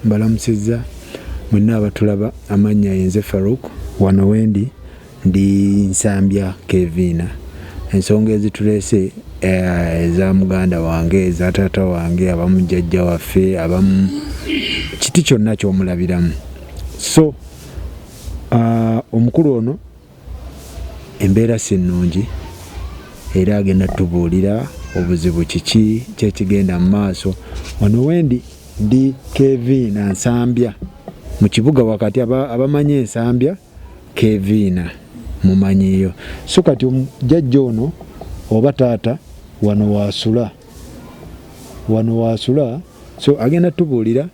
Mbalamusizza mwenna abatulaba. Amannya yenze Farouk. Wano wendi ndi Nsambya Keviina. Ensonga ezituleese eza muganda wange, eza taata wange, abamu jjajja waffe, abamu kiti kyonna ky'omulabiramu. So omukulu ono embeera si nnungi era agenda tubuulira obuzibu kiki kyekigenda mu maaso. Wano wendi ndi Keviina Nsambya mu kibuga wakati. Abamanyi Ensambya Keviina mumanyiyo. So kati jjajja ono oba taata wano wasula, wano wasula. So agenda tubuulira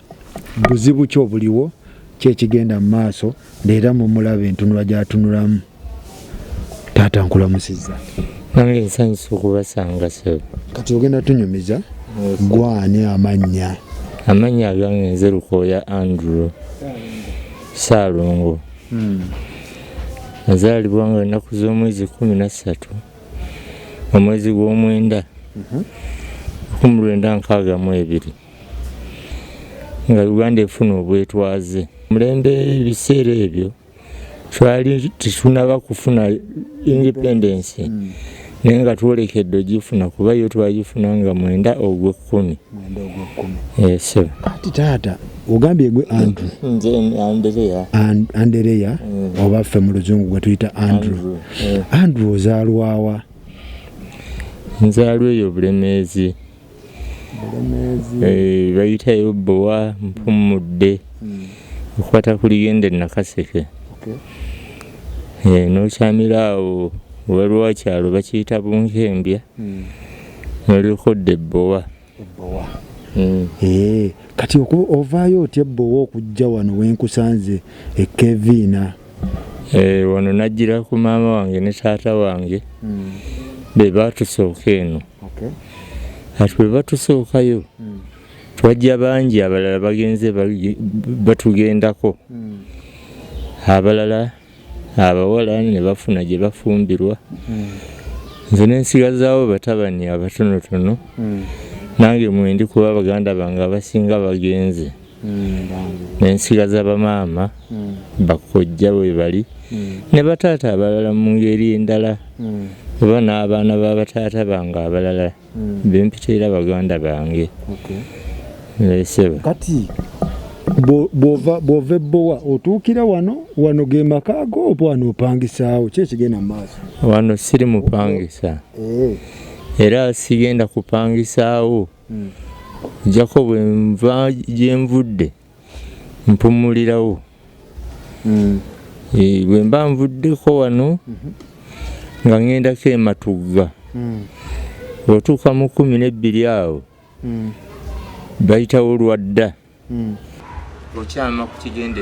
buzibu ki obuliwo, kyekigenda mu maaso. Leera mumulaba entunula gy'atunulamu. Taata, nkulamusizza. Nange nsanyusa okubasanga, sebo. Kati ogenda tunyumiza gwani, amannya? Amannya agange nze Lukooya Andrew Saalongo. Nazaalibwa nga ennaku z'omwezi 13 omwezi gw'omwenda 1962, nga Uganda efuna obwetwaze. Mulembe ebiseera ebyo twali tetunaba kufuna independence, naye nga twolekedde ogifuna, kuba yo twagifuna nga 9 ogw'ekumi. 9 ogw'ekumi. Sebo. Kati taata, ogambye gwe Andrew? Nze Andereya. Andereya, oba ffe mu Luzungu gwe tuyita Andrew. Andrew, ozaalwawa? Nzaalwa eyo Bulemeezi. Bayitayo Bbowa Mpummudde, okwata ku ligenda e Nakaseke, n'okyamira awo waliwo akyalo bakiyita Bunkembya, n'olyoka odda Ebbowa. Kati ovaayo otya Ebbowa okujja wano wenkusanze ekeviina? Wano najjira ku maama wange ne taata wange, be baatusooka eno. Kati bwe batusookayo twajja bangi, abalala bagenze batugendako, abalala abawala ne bafuna gye bafumbirwa, nze nensigazaawo batabani abatonotono. Nange mwendi, kuba baganda bange abasinga bagenze, nensigaza bamaama, bakojja bwe bali ne bataata abalala mu ngeri endala, oba n'abaana ba bataata bange abalala bempita era baganda bange. Sebo. Kati bw'ova Ebbowa otuukira wano, wano ge maka go oba wano opangisaawo? Ki ekigenda mu maaso? Wano siri mupangisa, era sigenda kupangisaawo. Jako bwe nva gye nvudde mpumulirawo. Bwe mba nvuddeko wano nga ŋŋendako e Matugga, otuuka mu 12 awo bayitawo Lwadda, okyama ku kigenda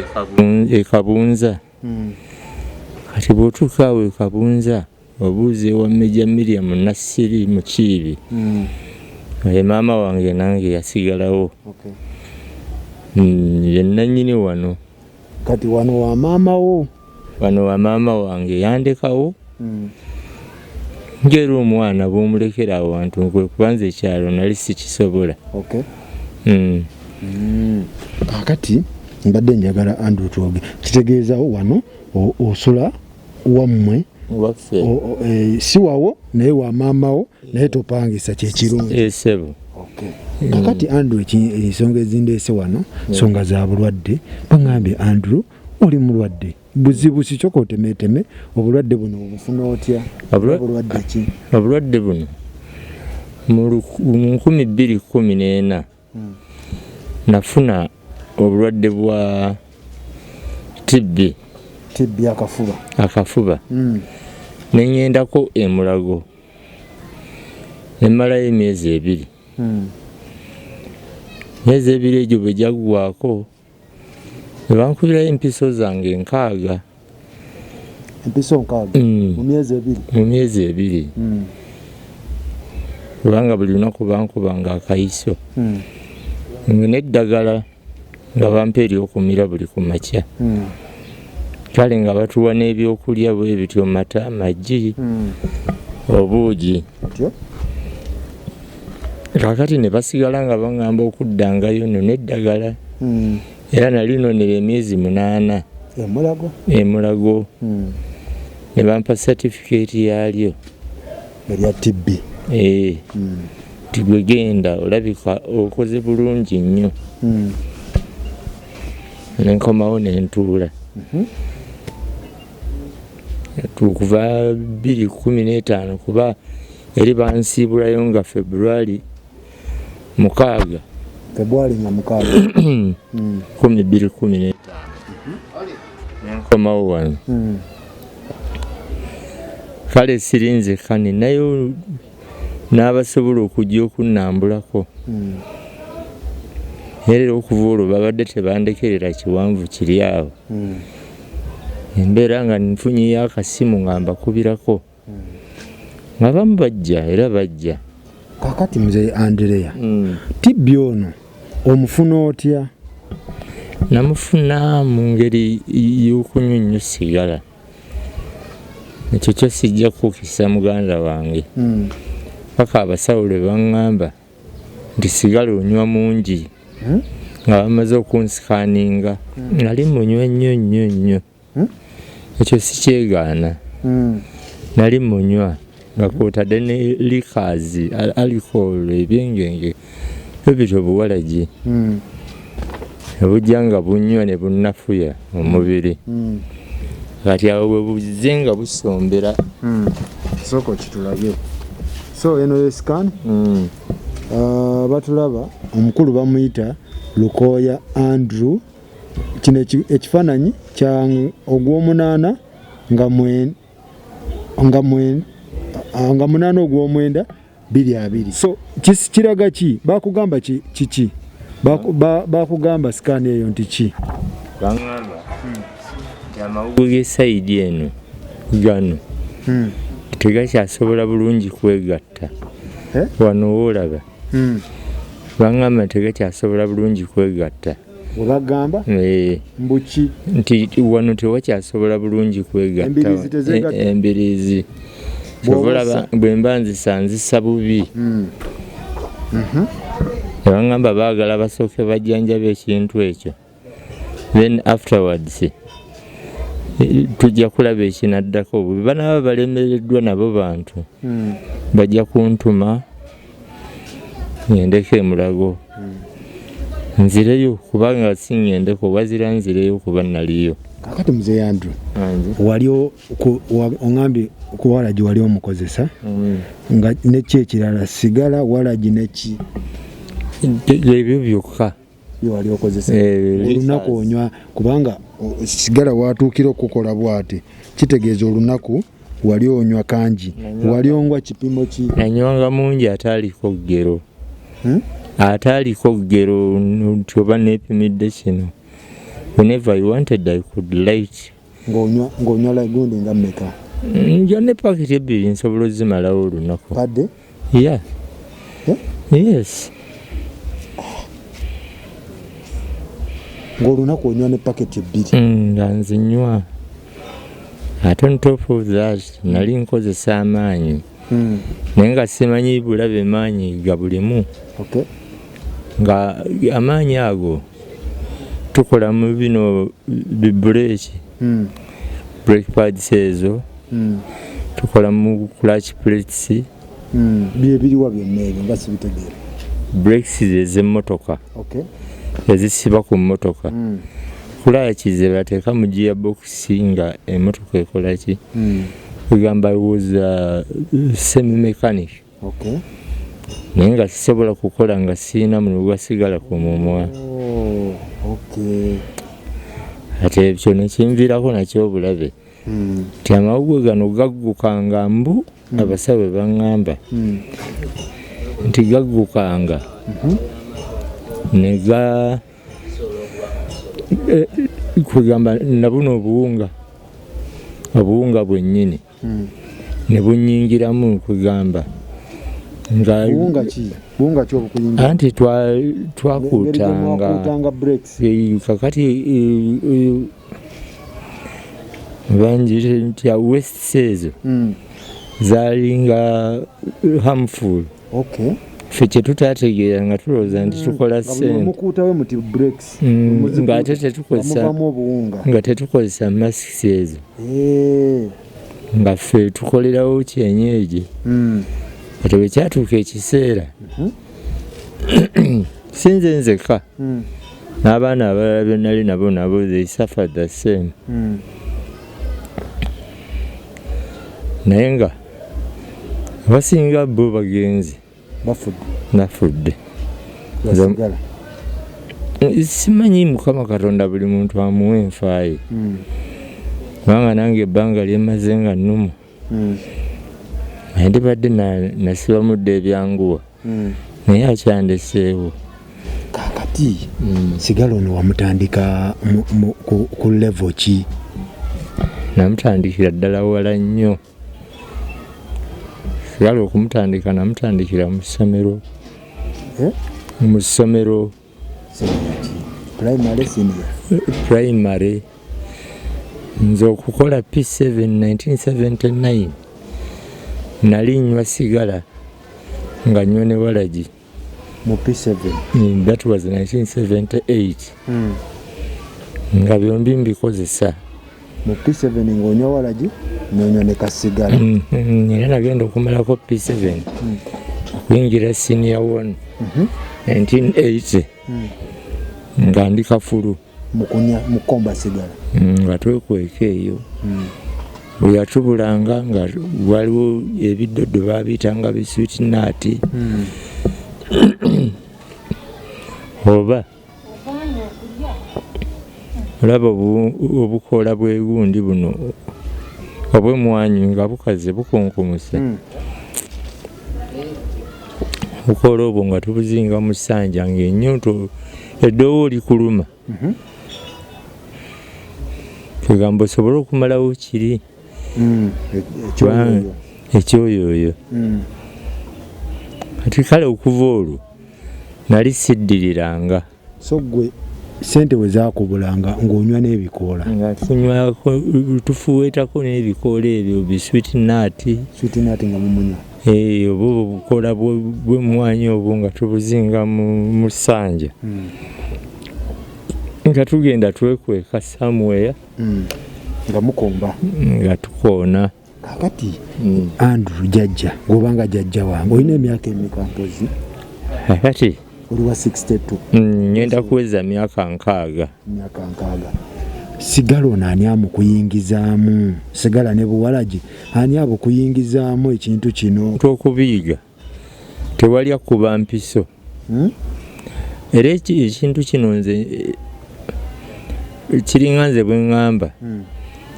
e Kabunza. Kati bw'otuuka awo e Kabunza obuuza ewa Meja Miriam Nassiri Mukiibi, ye maama wange nange yasigalawo. Ye nannyini wano. Kati wano wa maama wo? Wano wa maama wange, yandekawo ng'era omwana bw'omulekera awantu, kwe kubanza ekyalo nali sikisobola. Kaakati mbadde njagala Andrew twoge, kitegeeza wano osula wammwe? Waffe. Si wawo, naye wa maamawo, naye topangisa, kyekirungi. Sebo. Kakati Andrew, ensonga ezindeese wano nsonga za bulwadde. Baŋŋambye Andrew oli mulwadde, buzibu si kyoka otemeeteme, obulwadde buno obufuna otya? Obulwadde ki? Obulwadde buno mu 2014 nafuna obulwadde bwa TB. TB, akafuba? Akafuba. Neŋŋendako e Mulago nemmalayo emyezi 2. Myezi 2 egyo bwe gyaggwako ne bankubirayo empiso zange 60. Empiso 60 mu myezi 2? Mu myezi 2, kubanga buli lunaku bankubanga akayiso n'eddagala nga bampa eryokumira buli ku makya. Kale nga batuwa n'ebyokulya bwe bityo, mata, magi, obuugi. Kakati ne basigala nga baŋŋamba okuddangayo no n'eddagala. Era nalinonera emyezi 8 Emulago. Ne bampa certificate yaalyo erya TB. Nti gwe genda olabika okoze bulungi nnyo. Nenkomawo nentuula. Okuva 2015 kuba eri bansiibulayo nga February 6. February nga 6. 2015. Nenkomawo wano. Kale sirinzeka ninayo n'abasobola okujja okunnambulako. Era okuva olwo babadde tebandekerera kiwanvu kiri awo. Embeera nga nfunyeyo akasimu nga mbakubirako. Nga bamu bajja era bajja. Kakati Mzee Andereya, TB ono omufuna otya? Namufuna mu ngeri y'okunywa ennyo sigala. Ekyo kyo sijja kukukisa muganda wange. Paka abasawo lwe baŋŋamba nti sigala onywa mungi. Nga bamaze okunsikaaninga. Nali munywa nnyo nnyo nnyo. Ekyo sikyegaana. Nali munywa nga kw'otadde ne liquors, alcohol, ebyengenge bwe bityo obuwalagi. Ne bujja nga bunywa ne bunnafuya omubiri. Kati awo bwe buzze nga busombera. Sooka okitulage. So eno ye scan. Batulaba omukulu bamuyita Lukooya Andrew. Kino ekifaananyi kya ogw'omunaana nga 8 ogw'omwenda 2020. So kiraga ki? Bakugamba kiki? Bakugamba scan eyo nti ki? Bangamba nti amawuggwe g'esayidi eno gano tegakyasobola bulungi kwegatta. Wano woolaba. Bangamba tegakyasobola bulungi kwegatta. Webagamba? Mbuki? Nti wano tewakyasobola bulungi kwegatta. Embiriizi tezeegatta? Embiriizi. Bw'oba Bwe mba nzisa bubi. Bangamba baagala basooke bajjanjabe ekintu ekyo. Then afterwards tujja kulaba ekinaddako. Bwe banaaba balemereddwa nabo bantu. Bajja kuntuma ngendeko e Mulago. Nzireyo kubanga si ngendeko wazira nzireyo kuba naliyo. Kakati Mzee Andrew, wali oŋŋambye ku walagi wali omukozesa nga neki ekirala sigala walagi neki? Ebyo byokka. Bye wali okozesa. Olunaku onywa kubanga sigala watuukira okukola bw'ati kitegeeza olunaku wali onywa kangi. Wali onywa kipimo ki? Nanywanga mungi ataaliko ggero. Ataaliko ggero nti oba neepimidde kino. Whenever I wanted I could light. Ng'onywa gundi nga mmeka? Nja ne pakiti ebbiri nsobola ozimalawo olunaku. Padde? Yeah. Yes. Ng'olunaku onywa ne paketi ebbiri? Nga nzinywa. Ate on top of that nali nkozesa amaanyi. Naye nga simanyi bulabe maanyi ga bulimu. Nga amaanyi ago tukola mu bino bibureeki. Brake pads ezo. Tukola mu clutch plates. Bye biriwa byonna ebyo nga sibitegeera? Brakes ez'emmotoka. Ezisiba ku mmotoka. Clutch ze bateeka mu gear box nga emmotoka ekola ki? Kugamba I was semi mechanic. Naye nga sisobola kukola nga sirina mulimu gwa sigala ku mumwa. Ate ekyo ne kinviirako nakyo obulabe. Nti amawuggwe gano gaggukanga mbu abasawo bwe baŋŋamba nti gaggukanga ne ga kugamba nabuno obuwunga obuwunga bwennyini ne bunnyingiramu kugamba nga buwunga ki? Buwunga ki obukuyingira? Anti twakuutanga brakes. Kakati bangi nti wastes ezo zaalinga harmful. Ffe kye tutaategeera nga tulowooza nti tukola Nga buli ssente. omukuutawe muti breaks. Ng'ate tetukozesa Muvamu obuwunga. Nga tetukozesa masks ezo. Eh. Nga ffe tukolerawo kyenyeegi. Kati bwe kyatuuka ekiseera, si nze nzekka, n'abaana abalala be nali nabo nabo they suffered the same. Naye nga abasinga bo bagenze. Bafudde. Nafudde. Basigala. Simanyi Mukama Katonda buli muntu amuwa enfaaye. Kubanga nange ebbanga lye mmaze nga nnumwa. Naye ndibadde nasibamu dda ebyanguwa. Naye akyandeseewo. Kaakati sigala ono wamutandika ku level ki? Namutandikira ddala wala nnyo. Sigala okumutandika namutandikira mu ssomero. Eh? Mu ssomero. Senior ki? Primary, senior? Primary. Nze okukola P7 1979 nali nnywa sigala nga nnywa ne walagi. Mu P7? That was 1978. Nga byombi mbikozesa. Mu P7 ng'onywa walagi n'onywa ne kasigala. Era nagenda okumalako P7 okuyingira senior 1 1980 nga ndi kafulu. Mukunya mukomba sigala. Nga twekweka eyo. Bwe yatubulanga nga waliwo ebiddodo baabiyitanga bi sweet nut. Oba olaba obukoola bw'egundi buno obw'emmwanyi nga bukaze bukunkumuse. Obukoola obwo nga tubuzinga mu ssanja ng'ennyonto eddoowo likuluma. Kugamba osobole okumalawo kiri. Ekyoyoyo. Ekyoyoyo. Kati kale okuva olwo nali siddiriranga. So ggwe ssente bwe zaakubulanga ng'onywa n'ebikoola? Nga tunywako, tufuweetako n'ebikoola ebyo bi sweet nut. Sweet nut nga mumunywa? Oba obukoola bw'emmwanyi obwo nga tubuzinga mu ssanja. Nga tugenda twekweka somewhere. Nga mukomba. Nga tukoona. Kaakati Andrew jjajja, gw'obanga jjajja wange, olina emyaka emeka mpozi? Kaakati Oli wa 62. Ngenda kuweza myaka 60. Myaka 60. Sigala ono ani amukuyingizaamu? Sigala ne buwalagi ani abukuyingizaamu ekintu kino? Okubiyiga tewali akuba mpiso. Era ekintu kino nze kiringa nze bwe ŋŋamba.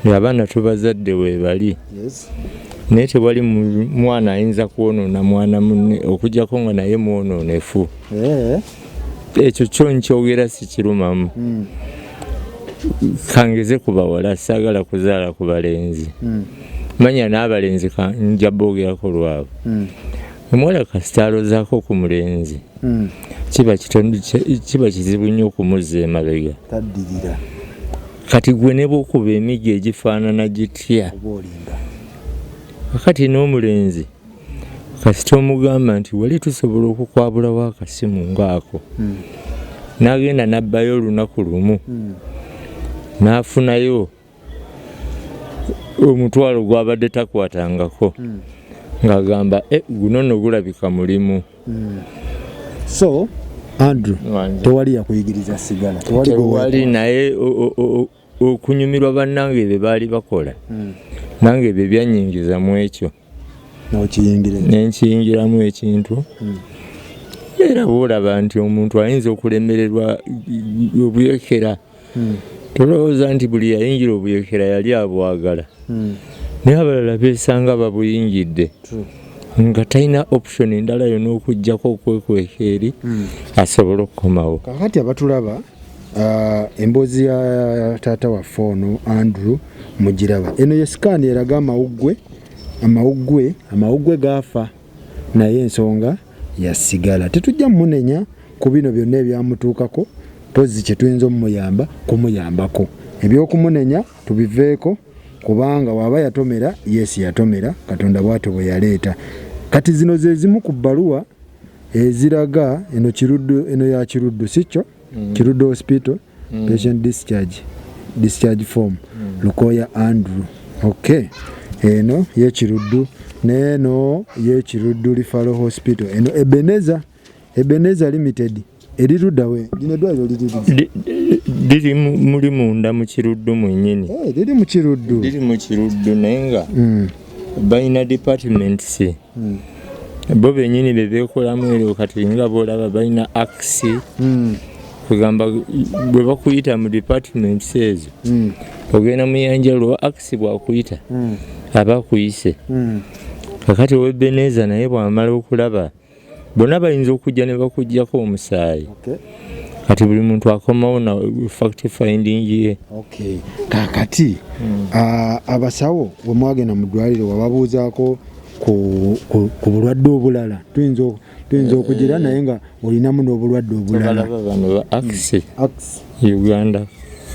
Abaana tubazadde weebali. Naye tewali mwana ayinza kwonoona mwana munne okuggyako nga naye mwonoonefu. Ekyo kyo nkyogera sikirumamu. Kangeze ku bawala, saagala kuzaala ku balenzi. Manya n'abalenzi nja boogerako lwabwe. Omuwala kasita alozaako ku mulenzi, kiba kizibu nnyo okumuzza emabega. Taddirira. Kati gwe ne bw'okuba emiggo egifaanana gitya? Oba olimba. Kakati n'omulenzi kasita omugamba nti wali tusobola okukwabulawo akasimu ng'ako. N'agenda n'abbayo olunaku lumu. N'afunayo omutwalo gw'abadde takwatangako. Ng'agamba, guno nno gulabika mulimu. So, Andrew, tewali yakuyigiriza sigala. Tewali, naye okunyumirwa bannange bye baali bakola. Nange bye byannyingiza mu ekyo. N'okiyingira. Ne nkiyingiramu ekintu. Era bw'olaba nti omuntu ayinza okulemererwa obuyekera. Tolowooza nti buli yayingira obuyekera yali abwagala. Naye abalala beesanga babuyingidde. Nga talina option endala yonna okuggyako okwekweka eri asobole okukomawo. Kaakati abatulaba, emboozi ya taata waffe ono Andrew mugiraba. Eno ye sikaani eraga amawuggwe gaafa naye ensonga yasigala. Tetujja munenya ku bino byonna ebyamutuukako, mpozzi kye tuyinza omuyamba kumuyambako. Ebyokumunenya tubiveeko kubanga waba yatomera, yes yatomera, Katonda bw'atyo bwe yaleeta. Kati zino ze zimu ku bbaluwa Eziraga eno Kiruddu, eno ya Kiruddu, si kyo? Kiruddu Hospital, patient discharge form, Lukoya Andrew. Okay, eno ye Kiruddu, n'eno ye Kiruddu Referral Hospital. Eno Ebeneza Limited eri luddawe? Lino eddwaliro liri ludda? Liri muli munda mu Kiruddu mwennyini. Eh, liri mu Kiruddu. Liri mu Kiruddu, naye nga balina departments bo bennyini be beekolamu. Eryo kati nga bwolaba balina axi, kugamba bwe bakuyita mu departments ezo, ogenda muyanjalo, axi bwakuyita aba akuyise. Kakati owebeneza naye bwamala okulaba bonna, bayinza okujja ne bakugjako omusaayi. Kati buli muntu akomawo na fact finding ye. Okay. Kakati abasawo bwe mwagenda mu ddwaliro, wababuuzaako ku bulwadde obulala? Tuyinza okugira naye nga olinamu n'obulwadde obulala. Balaba bano ba axi Ax Uganda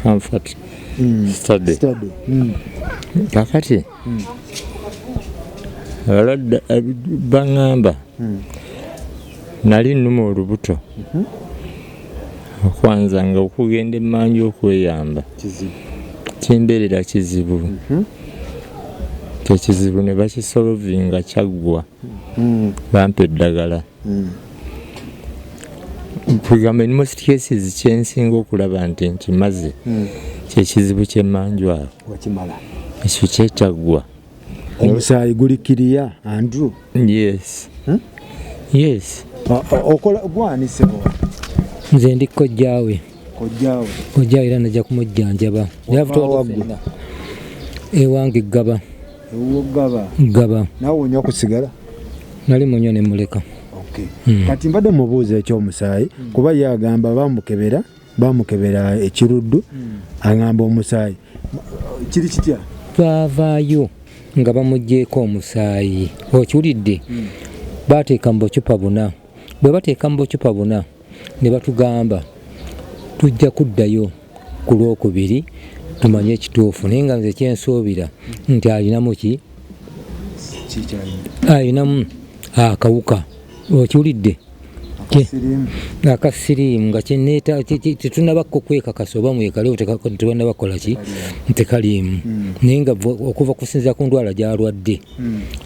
Comfort Study. Study. Kakati abalwadde baŋŋamba nali nnuma olubuto, okwanza nga okugenda emmanju okweyamba Kizibu. Kimbeerera kizibu. Kyekizibu ne bakisolvinga, kyaggwa, bampa eddagala. Kugamba in most cases kyensinga okulaba nti nkimaze kyekizibu kyemmanju awo. Wakimala. Ekyo kyekyaggwa. Omusaayi guli clear, Andrew? Yes. Hmm? Yes. Okola gwani, sebo? Nze ndi kojjaawe. Kojjaawe. Kojjaawe, era najja kumujjanjaba. Wava waggwe? Ewange Ggaba. Ewuwo Ggaba? Ggaba. Naawe onywa ku sigala? Nali munywa ne muleka. Okay. Kati mbadde mubuuza ekyomusaayi, kuba ye agamba bamukebera ekiruddu, agamba omusaayi kiri kitya? Twavaayo nga bamuggyeko omusaayi, okiwulidde? Bateeka mu bucupa buna. Bwe bateeka mu bucupa buna ne batugamba tujja kuddayo ku Lwokubiri tumanye ekituufu, naye nga nze kyensuubira nti alinamu ki? Kikyalina? Alinamu akawuka, okiwulidde? Akasirimu. Akasiriimu, nga kyeneeta tetunabakko kwekakasa oba mwekali, tebannabakola ki, tekaliimu, naye nga okuva kusinziira ku ndwala gy'alwadde,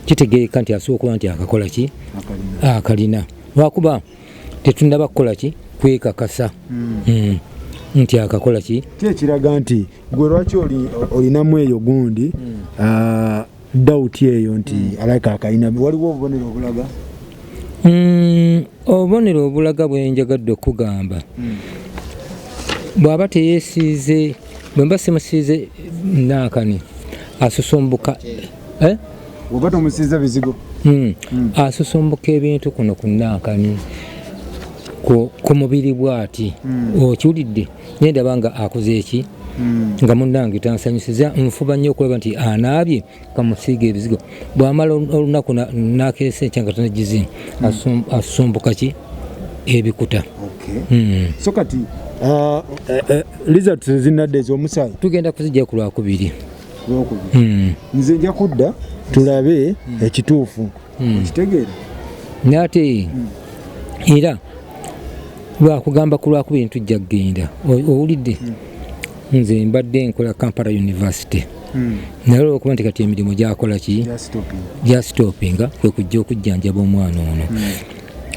kitegeereka nti asobola okuba nti akakola ki? Akalina. Akalina, lwakuba tetunaba kukola ki, kwekakasa nti akakola ki. Ki ekiraga nti gwe lwaki olinamu eyo gundi, doubt eyo nti alabika akalina? Waliwo obubonero obulaga? Obubonero obulaga bwenjagadde okugamba, bw'aba teyeesiize, bwe mba simusiize nankani, asusumbuka, eh? Oba tomusiiza bizigo? Asusumbuka ebintu kuno ku nankani, ku mubiri bw'ati, okiwulidde? Naye ndaba nga akoze eki nga munnange tansanyusiza. Nfuba nnyo okulaba nti anaabye, kamusiiga ebizigo. Bw'amala olunaku n'akeesa enkya nga tanagize, asusumbuka ki, ebikuta. So kati results zinadde ez'omusaayi? Tugenda kuzijja ku Lwakubiri. Lwokubiri. Nze nja kudda tulabe ekituufu, okitegeera? Naye ate era lwakugamba ku Lwakubiri ntujja kugenda. Owulidde? Nze mbadde nkola Kampala University, naye olwokuba nti kati emirimu gyakola ki, gyastopinga, kwe kujja okujjanjaba omwana ono.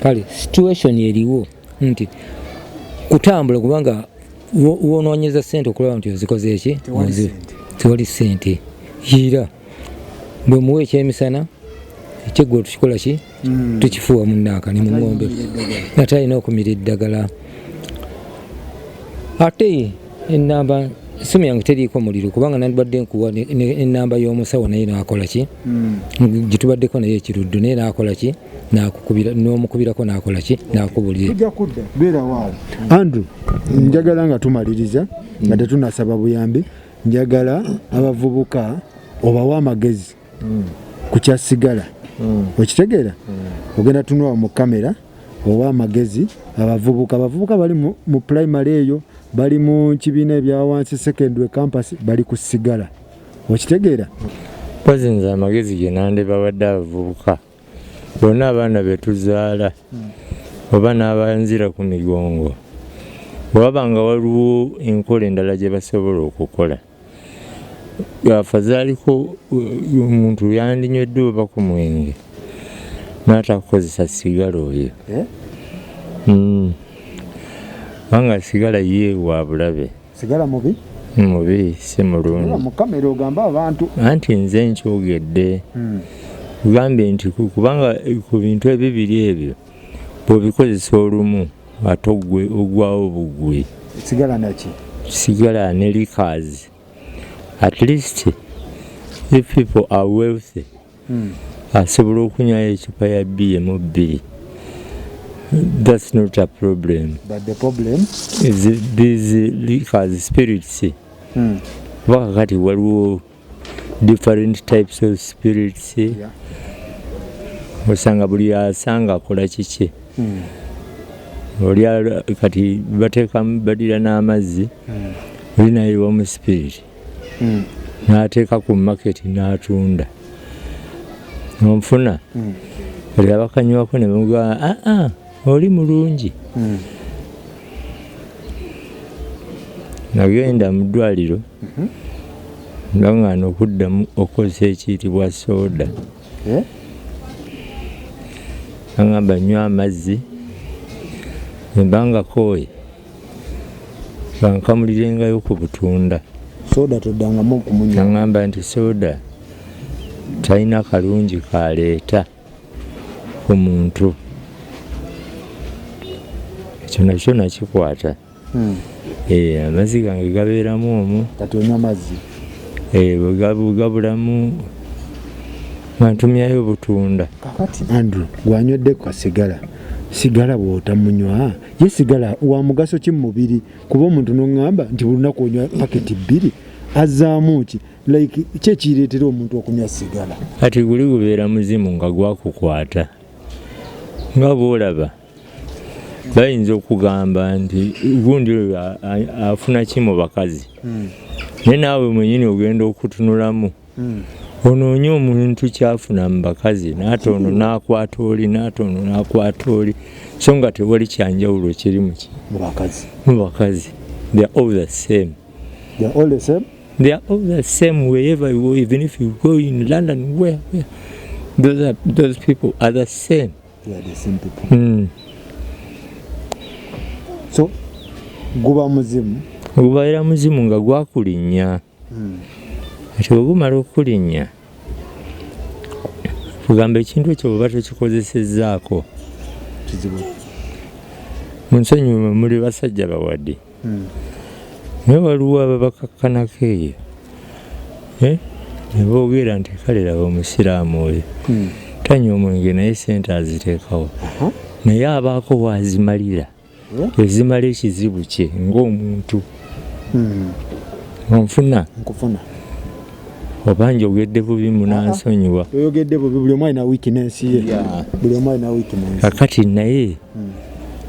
Kale situation eriwo nti kutambula, kubanga wonoonyeza sente okulaba nti ozikoze eki. Tewali ssente. Tewali sente. Era bwe muwa ekyemisana, ekyeggulo tukikola ki, tukifuuwa munaaka ne mu ŋŋombe, ate alina okumira eddagala. Ate enamba esimu yange teriiko muliro, kubanga nandibadde nkuwa enamba y'omusawo, naye nakola ki, gyetubaddeko naye ekiruddu, naye nakola ki, nakukubira, n'omukubirako, nakola ki, nakubulira. Tujja kudda, beera waawo, Andrew. Njagala nga tumaliriza, nga tetunasaba buyambi, njagala abavubuka obawe amagezi ku kya sigala, okitegeera? Ogenda tunula mu kamera, owa amagezi abavubuka. Abavubuka bali mu primary eyo, bali mu kibiina ebyawansi, secondary, campus, bali ku sigala, okitegeera? Mpozi nze amagezi ge nandibawadde abavubuka. Bonna abaana betuzaala oba n'abanzira ku migongo, bwewaba nga waliwo enkola endala gye basobola okukola, afazaaliko omuntu yandinywedde oba ku mwenge n'atakukozesa sigala oyo. Kubanga sigala ye wa bulabe. Sigala mubi? Mubi, si mulungi. Mu kamera ogamba abantu. Anti nze nkyogedde. Kugambye nti kubanga ku bintu ebibiri ebyo bw'obikozesa olumu ate ogwawo bugwi. Sigala naki? Sigala ne liquors. At least if people are wealthy, asobola okunywayo ecupa ya bbiya emu bbiri. That's not a problem. But the problem is these liquors, spirits. Kuba kakati waliwo different types of spirits. Osanga buli asanga akola kiki. Oli kati bateekamu badira n'amazzi, oli nayiwa mu spirit. N'ateeka ku market n'atunda. Onfuna? Kati abakanywako ne bamugamba, aa, oli mulungi. Nagenda mu ddwaliro, baŋŋaana okuddamu okukozesa ekiyitibwa soda. Baŋŋamba nywa amazzi, embanga kooye, bankamulirengayo ku butunda. Soda toddangamu okumunywa? Naŋŋamba nti soda talina kalungi kaleeta ku muntu. Ekyo nakyo nakikwata. Amazzi gange gabeeramu omwo. Kati onywa amazzi? Bwe gabulamu nga ntumyayo butunda. Kakati Andrew, gwanywedde ku kasigala, sigala bw'otamunywa, ye sigala wa mugaso ki mu mubiri? Kuba omuntu n'oŋŋamba nti buli lunaku onywa paketi 2, azzaamu ki? Like ki ekireetera omuntu okunywa sigala? Kati guli gubeera muzimu nga gwakukwata. Nga bw'olaba bayinza okugamba nti gundi oyo afuna ki mu bakazi, naye naawe mwennyini ogenda okutunulamu onoonye omuntu kyafuna mu bakazi, n'ate ono n'akwata oli, n'ate ono n'akwata oli, so nga tewali kyanjawulo kiri mu ki? Mu bakazi. Mu bakazi. They are all the same. They are all the same? They are all the same wherever you go, even if you go in London, where those people are the same. They are the same people. So guba muzimu? Gubaera muzimu nga gwakulinnya. Ati bwe gumala okulinnya, kugamba ekintu ekyo bw'oba tokikozesezzaako kizibu. Mu nsonyi muli basajja bawadde, naye waliwo ababakakkanako eyo, ne boogera nti kale laba omusiraamu oyo tanywa omwenge naye ssente aziteekawo, naye abaako waazimalira, ezimala ekizibu kye ng'omuntu. Onfuna? Nkufuna. Oba njogedde bubi munansonyiwa. Oyogedde bubi, buli omu alina weakness ye. Buli omu alina weakness. Kakati naye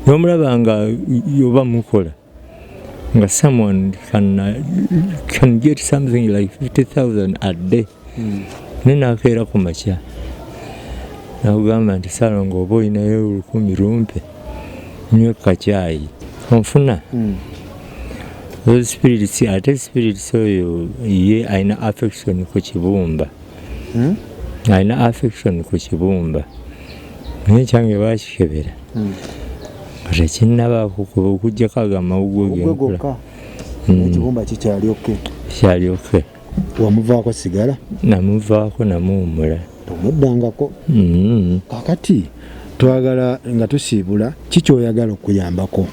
n'omulaba nga oba mukola nga someone can get something like 50,000 a day, naye n'akeera ku makya nakugamba nti Ssalongo oba olinayo 1,000 lumpe nywe kacaayi. Onfuna? Those spirits, ate spirits oyo ye alina affection ku kibumba. Alina affection ku kibumba, naye kyange bakikebera nga tekinnabaako kuba okuggyako ago amawuggwe Ogwe genkula. Gokka. Ekibumba kikyali okay? Kikyali okay. Wamuvaako sigala? Namuvaako, namuwummula. Tomuddangako? Kakati twagala nga tusiibula, kikyoyagala okuyambako?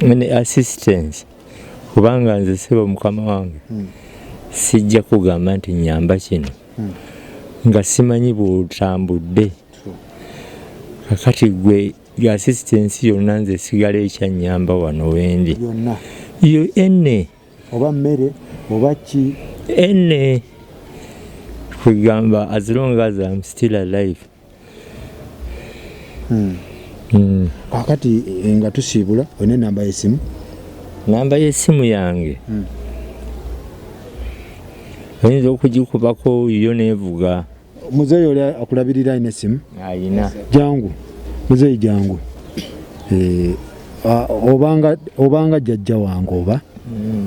Ne assistance, kubanga nze sebo mukama wange sijja kugamba nti nyamba kino nga simanyi bw'otambudde. Kakati gwe assistance yonna nze sigala ekyannyamba wano wendi yonna yo enne oba mmere oba ki? Enne kugamba as long as I'm still alive. Kakati nga tusiibula, olina enamba y'essimu? Namba y'essimu yange oyinza okugikubako yo neevuga. Muzeeyi oli akulabirira alina essimu? Ayina. Jangu muzeeyi, jangu. Obanga jjajja wange oba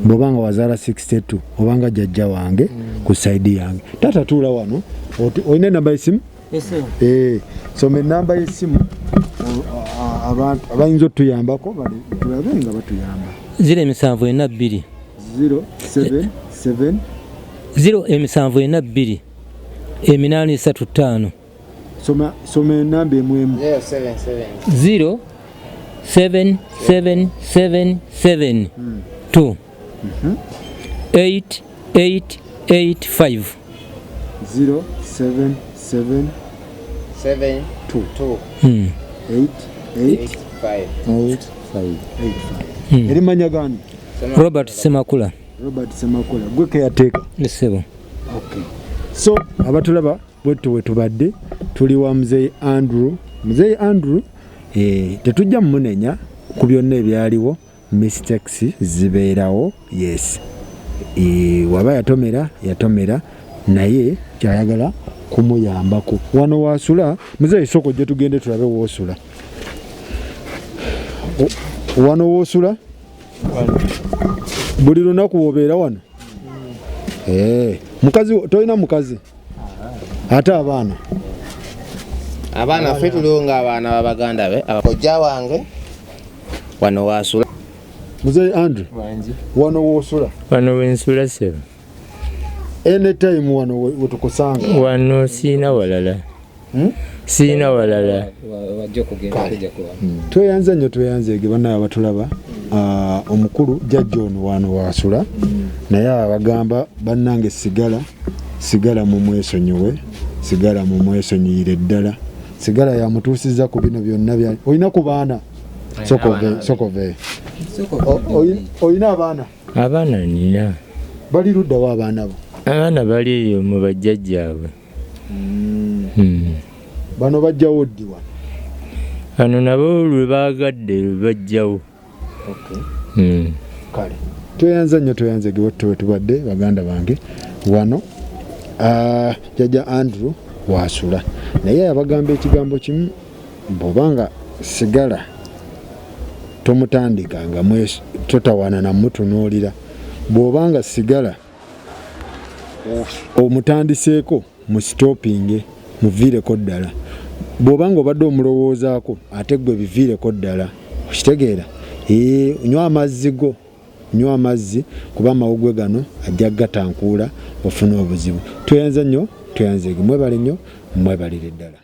bwobanga wazaala 62, obanga jjajja wange ku side yange. Taata, tuula wano. Olina enamba y'essimu? Soma enamba y'essimu, abantu abayinza otuyambako tulabe nga batuyamba. 0742. 077. 0742 835. Soma, soma enamba emu emu. 077. 0 7 7 7 7 2 8 8 8 5. 077. 7. 2. 2. 8 8. 5. 8 5. 8 5. Erimanya gani? Robert Semakula. Robert Semakula, gwe keyateeka? Ssebo. Okay. So abatulaba, bwettu bwe tubadde tuli wa muzeeyi Andrew. Muzeeyi Andrew, tetujja mumunenya ku byonna ebyaliwo. Mistakes zibeerawo, yes. Waba yatomera, yatomera, naye kyayagala kumuyambako. Wano wasula muzeeyi? Soko gye tugende tulabe woosula. Wano woosula buli lunaku, wobeera wano? Mukazi tolina? Mukazi ate abaana? Abaana ffe tuliwo ng'abaana babaganda be, abakojja wange, wano wasula. Muzeeyi Andrew, wano woosula? Wano wensula, sebo. Anytime wano wetukusanga? Wano, siina walala. Siina walala. Wajja okugenda kujja kuba. Tweyanze nnyo, tweyanzeege bannaye abatulaba. Omukulu jjajja ono wano wasula, naye abagamba, bannange, sigala, sigala mumwesonyiwe, sigala mumwesonyiyire ddala. Sigala yamutuusiza ku bino byonna. Bya olina ku baana? Sokove, sokove. Olina abaana? Abaana nina. Bali luddawo abaana bo? Abaana bali eyo mu bajjajjaabwe. Bano bajjawo ddi wano? Bano nabo lwe baagadde lwe bajjawo. Kale tweyanza nnyo, tweyanze gewetto. Tubadde baganda bange wano. Jjajja Andrew wasula, naye abagamba ekigambo kimu: bw'obanga sigala tomutandika nga totawaana namutunuulira. Bw'obanga sigala omutandiseeko, mu stopping, muviireko ddala. Bw'obanga obadde omulowoozaako, ate gwe biviireko ddala. Okitegeera? Nywa amazzi go, nywa amazzi, kuba amawugwe gano ajja gatankuula ofune obuzibu. Tweyanza nnyo, tweyanzeege, mwebale nnyo, mwebalire ddala.